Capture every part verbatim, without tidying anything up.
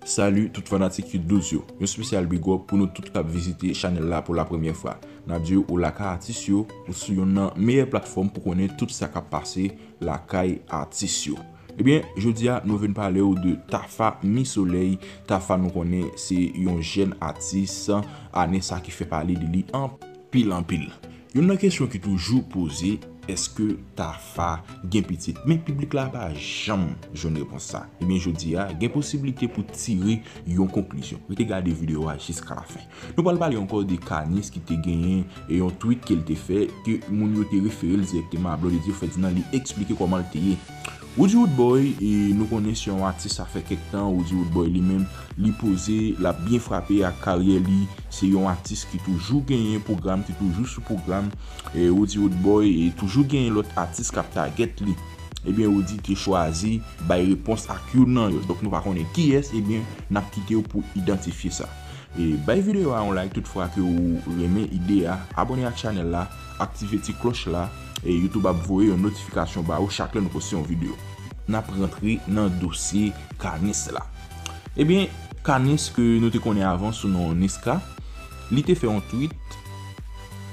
Salut tout fanatik Hit Douz yo. Yon spesyal big up pou nou tout k ap vizite chanèl la pou la premyè fwa. N ap di w ou lakay atis yo, ou sou yonn nan meyè platfòm pou konnen tout sa k ap pase lakay atis yo. Ebyen, jodi a, nou vin pale w de Tafa Mi Solèy. Tafa, nou konnen, se yon jèn atis, ane sa ki fè pale de li anpil, anpil. Youn nan kesyon ki toujou poze, èske Tafa gen pitit? Men piblik la pa janm jwenn repons sa. Ebyen, jodi a, gen posiblite pou tire yon konklizyon. Rete gade videyo a jiska lafen. Nou pral pale ankò de Kanis ki te genyen e yon tweet ke l te fè, ke moun yo te refere l dirèkteman a Blondedy Ferdinand, li eksplike kòman l te ye. Roody Roodboy, e nou konnen se yon atis sa fè kèk tan, Roody Roodboy li menm, li poze, l ap byen frape ak karyè li, se yon atis ki toujou genyen pwogram, ki toujou sou pwogram, e Roody Roodboy, e toujou genyen lòt atis k ap tagèt li. Ebyen, Roody te chwazi bay repons ak youn nan yo. Donk, nou pa konnen kiyès, ebyen, n ap kite w pou idantifye sa. E bay videyo a yon like tout fwa ke ou renmen ide a, abòne ak chanèl la, aktive ti klòch la, e YouTube ap voye yon notifikasyon ba ou chak lè nou poste yon videyo. N ap rantre nan dosye Kanis la. Ebyen, Kanis ke nou te konnen avan sou non Niska, li te fè yon tweet,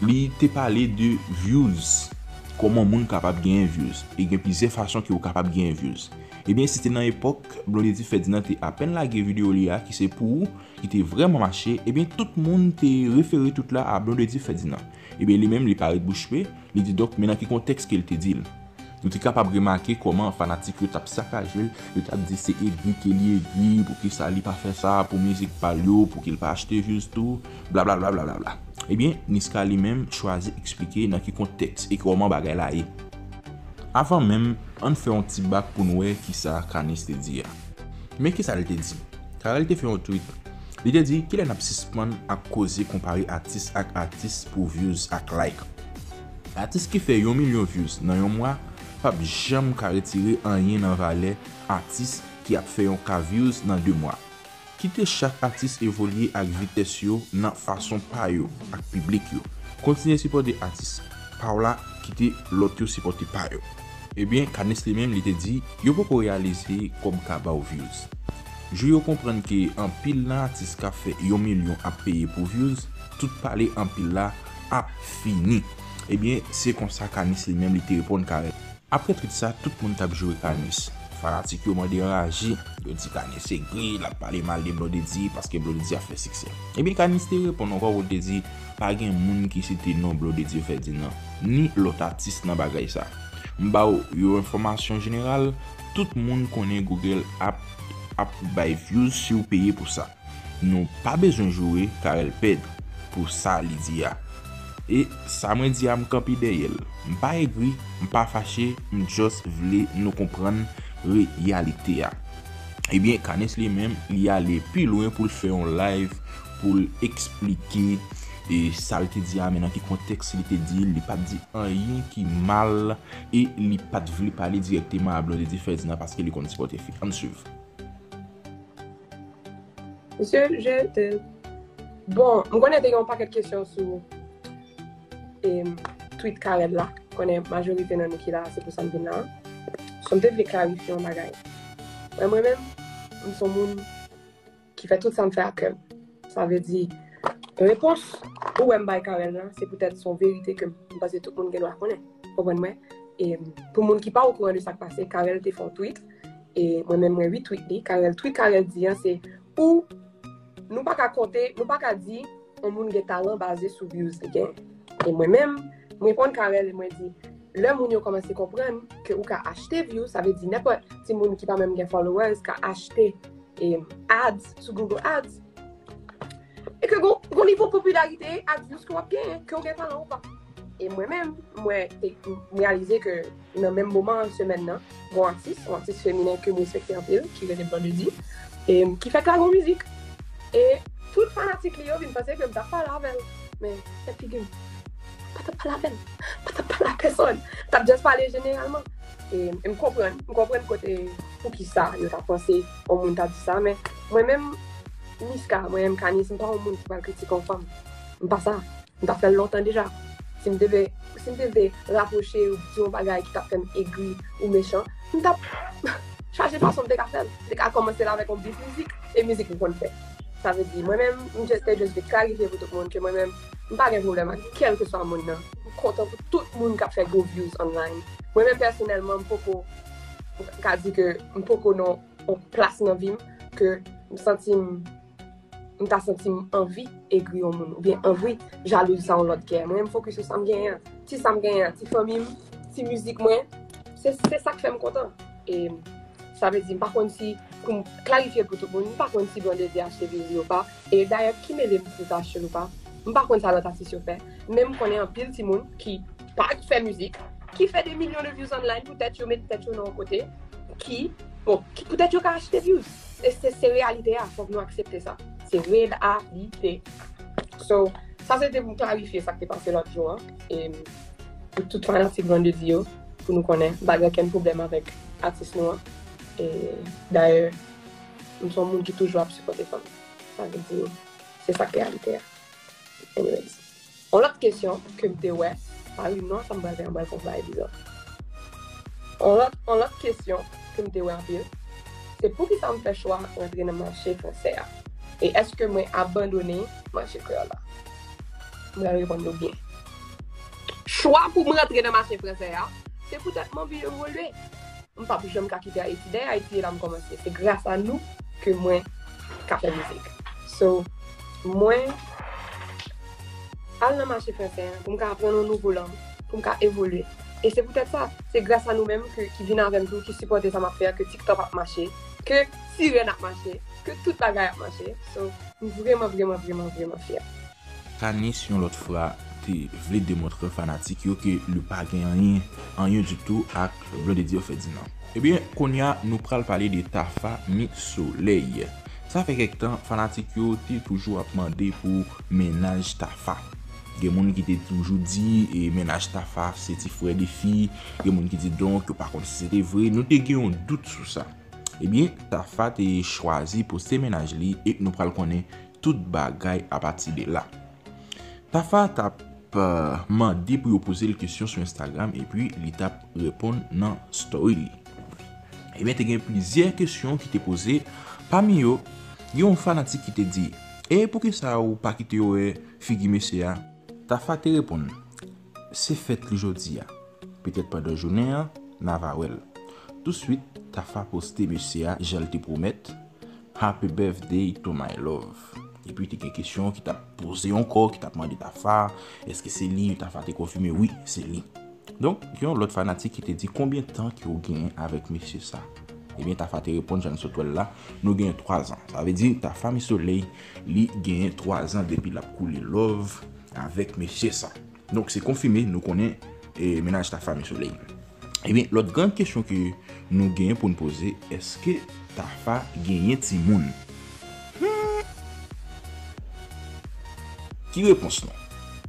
li te pale de views, kòman moun kapab genyen views, e gen plizyè fason ke ou kapab genyen views. Ebyen, se te nan epòk Blondedy Ferdinand te apèn lage videyo li a, ki se Pou Ou, ki te vrèman mache, ebyen, tout moun te refere tout la a Blondedy Ferdinand. Ebyen, li menm, li pa ret bouch be, li di donk, men nan ki kontèks ke l te di l. Nou te kapab remake kòman fanatik yo t ap sakaje l, yo t ap di se egri ke li egri, poukisa li pa fè sa pou mizik pa l yo, pouki l pa achte views tou, blablabla, blablabla. Ebyen, Niska li menm chwazi eksplike nan ki kontèks e kòman bagay la ye. Avan menm, ann fè yon ti bak pou n wè kisa Kanis te di a. Men kisa l te di. Carel te fè yon tweet. Li te di, kilè n ap sispann ak koze konpare atis ak atis pou views ak like? Atis ki fè yon milyon views nan yon mwa p ap janm ka retire anyen nan valè atis ki ap fè yon ka views nan de mwa. Kite chak atis evolye ak vitès yo nan fason pa yo ak piblik yo. Kontinye sipòte atis pa w la, kite lòt yo sipòte pa yo. Ebyen, Kanis li menm, li te di, yo poko reyalize kòb ka ba w views. Jou yo konprann ke anpil nan atis k ap fè yon milyon ap peye pou views, tout pale anpil la ap fini. Ebyen, se konsa Kanis li menm, li te reponn Carel. Apre tweet sa, tout moun t ap joure Kanis. Fanatik yo mande anraje, yo di Kanis egri, l ap pale mal de Blondedy paske Blondedy ap fè siksè. Ebyen, Kanis te reponn ankò pou l te di, pa gen moun ki site non Blondedy Ferdinand, ni lòt atis nan bagay sa. M ba w yon enfòmasyon jeneral, tout moun konnen Google ap, ap bay views si w peye pou sa. Nou pa bezwen joure Carel Pedre pou sa li di a. E sa mwen di a, m kanpe dèyè l. M pa egri, m pa fache, m just vle nou konprann reyalite a. Ebyen, Kanis li menm, li ale pi lwen pou l fè yon live, pou l eksplike, e, sa l te di a, men nan ki kontèks li te di l, li pa t di anyen ki mal, e li pa t vle pale dirèkteman a Blondedy Ferdinand paske li konn sipòte fi. Ann swiv. Mesye, je te... Bon, m konnen te gen yon pakèt kesyon sou, em, tweet Carel la. M konnen majorite nan nou ki la, se pou sa m vin la. So, m te vle klarifye yon bagay. Mwen, mwen menm, m se yon moun ki fè tout sa m fè ak kè m. Sa vle di, repons ou wè m bay Carel la, se poutèt se yon verite ke m panse tout moun gen dwa konnen. Konprann mwen? E pou moun ki pa okouran de sa k pase, Carel te fè yon tweet. E mwen menm, mwen retweet li. Carel, tweet Carel di an, se ou, nou pa ka konte, nou pa ka di yon moun gen talan baze sou views li gen. E mwen menm, mwen reponn Carel e mwen di, lè moun yo kòmanse konprann ke ou ka achte views, sa vle di nenpòt timoun ki pa menm gen followers ka achte, e, ads sou Google Ads. E ke gon, gon nivo popilarite ak views ke w ap genyen, ke w gen talan ou pa. E mwen menm, mwen te, m reyalize ke nan menm moman an, semèn nan, gon atis, yon atis feminen ke m respekte anpil, ki rele Blondedy, e ki fèk lage yon mizik. E tout fanatik li yo vin panse ke m t ap pale avè l. Men, tèt figi m. M pa t ap pale avè l. M pa t ap pale a pèsòn. M t ap just pale jeneralman. E, e m konprann, m konprann kote, poukisa yo ta panse yon moun ta di sa, men mwen menm, Niska, mwen menm, Kanis, m pa yon moun ki pral kritike yon fanm. M pa sa. M t ap fè l lontan deja. Si m te vle, si m te vle rapwoche ou di yon bagay ki t ap fè m egri ou mechan, m t ap, chache fason m te ka fè l. M te ka kòmanse l avèk yon beat mizik, e mizik m konn fè. Sa vle di, mwen menm, m just, te just vle klarifye pou tout moun ke mwen menm, m pa gen pwoblèm ak kèlkeswa moun nan. M kontan pou tout moun k ap fè gwo views online. Mwen menm pèsonèlman, m poko, m ka di ke m poko nan yon plas nan vi m ke m santi m, m ta santi m anvi egri yon moun, oubyen anvi jalouzi sa yon lòt gen. Mwen, m fokis sou sa m genyen an. Ti sa m genyen an, ti fanmi m, ti mizik mwen, se, se sa k fè m kontan. E sa vle di, m pa konn si, pou m klarifye l pou tout moun, m pa konn si Blondedy achte views li ou pa. E dayè, ki mele m si l ta achte l ou pa? M pa konn sa lòt atis yo fè. Men m konnen anpil timoun ki pa fè mizik, ki fè de milyon de views online pou tèt yo, met tèt yo nan yon kote, ki, bon, ki poutèt yo ka achte views. E se, se reyalite a, fòk nou aksepte sa. Se reyalite. So, sa se te pou m klarifye sa k te pase lòt jou an. E pou tout fanatik Blondedy yo, pou nou konnen, m pa gen okenn pwoblèm avèk atis nou an. E dayè, m se yon moun ki toujou ap sipòte fanm. Sa vle di, se sa k reyalite a. Anyways. Yon lòt kesyon ke m te wè, pa ri m non, sa m pral fè an, m pral fè yon bagay biza. Yon lòt, yon lòt kesyon ke m te wè anpil, se poukisa m fè chwa rantre nan mache fransè a? E èske mwen abandone mache kreyòl la? M pral reponn nou byen. Chwa pou m rantre nan mache fransè a, se poutèt m anvi evolye. M p ap janm ka kite Ayiti. Dèyè Ayiti, e la m kòmanse. Se gras a nou ke mwen ka fè mizik. So, mwen al nan mache fransè an pou m ka aprann yon nouvo lang, pou m ka evolye. E se poutèt sa, se gras a nou menm ke, ki vin avè m tou, ki sipòte sa m ap fè a, ke TikTok ap mache, ke Sirèn ap mache, ke tout bagay ap mache. So, m vrèman, vrèman, vrèman, vrèman fyè. Kanis yon lòt fwa te vle demontre fanatik yo ke li pa gen anyen, anyen ditou ak Blondedy Ferdinand. Ebyen, kounye a, nou pral pale de Tafa Mi Solèy. Sa fè kèk tan, fanatik yo te toujou ap mande pou mennaj Tafa. Gen moun ki te toujou di e mennaj Tafa se ti frè Defi, gen moun ki di donk yo pa konn si se te vre, nou te gen yon dout sou sa. Ebyen, Tafa te chwazi poste mennaj li e nou pral konnen tout bagay apati de la. Tafa t ap mande pou yo poze l kesyon sou Instagram epi li t ap reponn nan story li. Ebyen, te gen plizyè kesyon ki te poze, pami yo, gen yon fanatik ki te di, e poukisa ou pa kite yo wè figi mesye a? Tafa te reponn, se fèt li jodi a. Petèt pandan jounen an, n a va wè l. Touswit, Tafa poste mesye a jan l te pwomèt, Happy birthday to my love. Epi te gen kesyon ki t ap poze ankò, ki t ap mande Tafa, èske se li, Tafa te konfime wi, se li. Donk, gen yon lòt fanatik ki te di konbyen tan ke w genyen avèk mesye sa? Ebyen, Tafa te reponn jan n sot wè l la, nou genyen twa zan. Sa vle di, Tafa Mi Solèy, li genyen twa zan depi l ap koule love avèk mesye sa. Donk, se konfime, nou konnen e, mennaj Tafa Mi Solèy. Ebyen, lòt gran kesyon ke nou genyen pou n poze, èske Tafa genyen timoun? Hmm. Ki repons nou?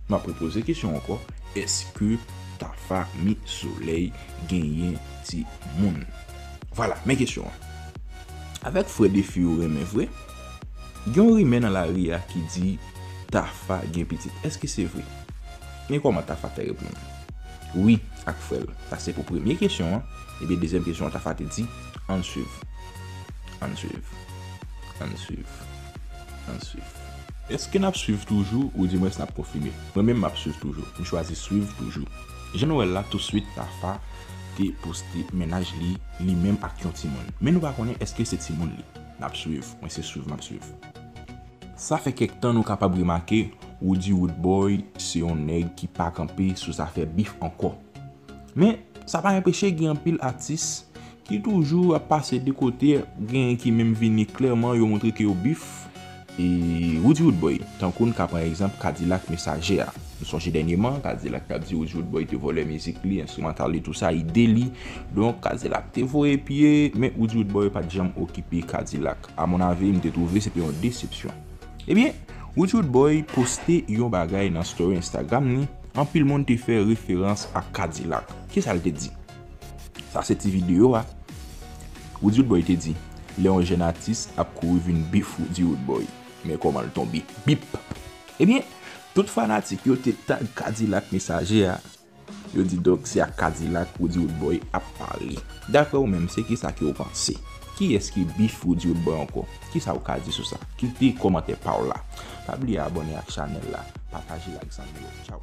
M ap repoze kesyon ankò, èske Tafa Mi Solèy genyen timoun? Vwala, men kesyon an. Avèk frè Defi yo renmen vre, gen yon rimè nan lari a ki di Tafa gen pitit. Èske se vre? Men kòman Tafa te reponn? Wi, ak frè l. Sa se pou premye kesyon an. Ebyen, dezyèm kesyon an, Tafa te di, ann swiv. Ann swiv. Ann swiv. Ann swiv. Èske n ap swiv toujou, oudimwens n ap konfime? Mwen menm, m ap swiv toujou. M chwazi swiv toujou. Jan nou wè l la, touswit, Tafa te poste mennaj li, li menm ak yon timoun. Men nou pa konnen èske se timoun li. N ap swiv. Mwen, se swiv m ap swiv. Sa fè kèk tan nou kapab remake Roody Roodboy se yon nèg ki pa kanpe sou zafè bif ankò. Men, sa pa anpeche gen anpil atis ki toujou ap pase de kote, genyen ki menm vini klèman yo montre ke yo bif. E Roody Roodboy, tankou n ka pran egzanp Kadilak Mesaje a. Nou sonje dènyèman, Kadilak t ap di Roody Roodboy te vòlè mizik li, enstrimantal li, tou sa, ide li. Donk, Kadilak te voye pye, men Roody Roodboy pa t janm okipe Kadilak. A mon avi, m te twouve se te yon desepsyon. Ebyen, Roody Roodboy poste yon bagay nan story Instagram li, anpil moun te fè referans ak Kadilak. Kisa l te di? Sa se ti videyo a. Roody Roodboy te di, lè yon jèn atis ap kouri vin bif Roody Roodboy, men kòman l tonbe. Bip! Ebyen, tout fanatik yo te tag Kadilak Mesaje a Yo di donk se ak Kadilak Roody Roodboy ap pale. Daprè ou menm, se kisa ke w panse? Kiyès ki beef Roody Roodboy ankò? Kisa w ka di sou sa? Kite kòmantè pa w la. Pa bliye abòne ak chanèl la, pataje l ak zanmi w. Tchaw.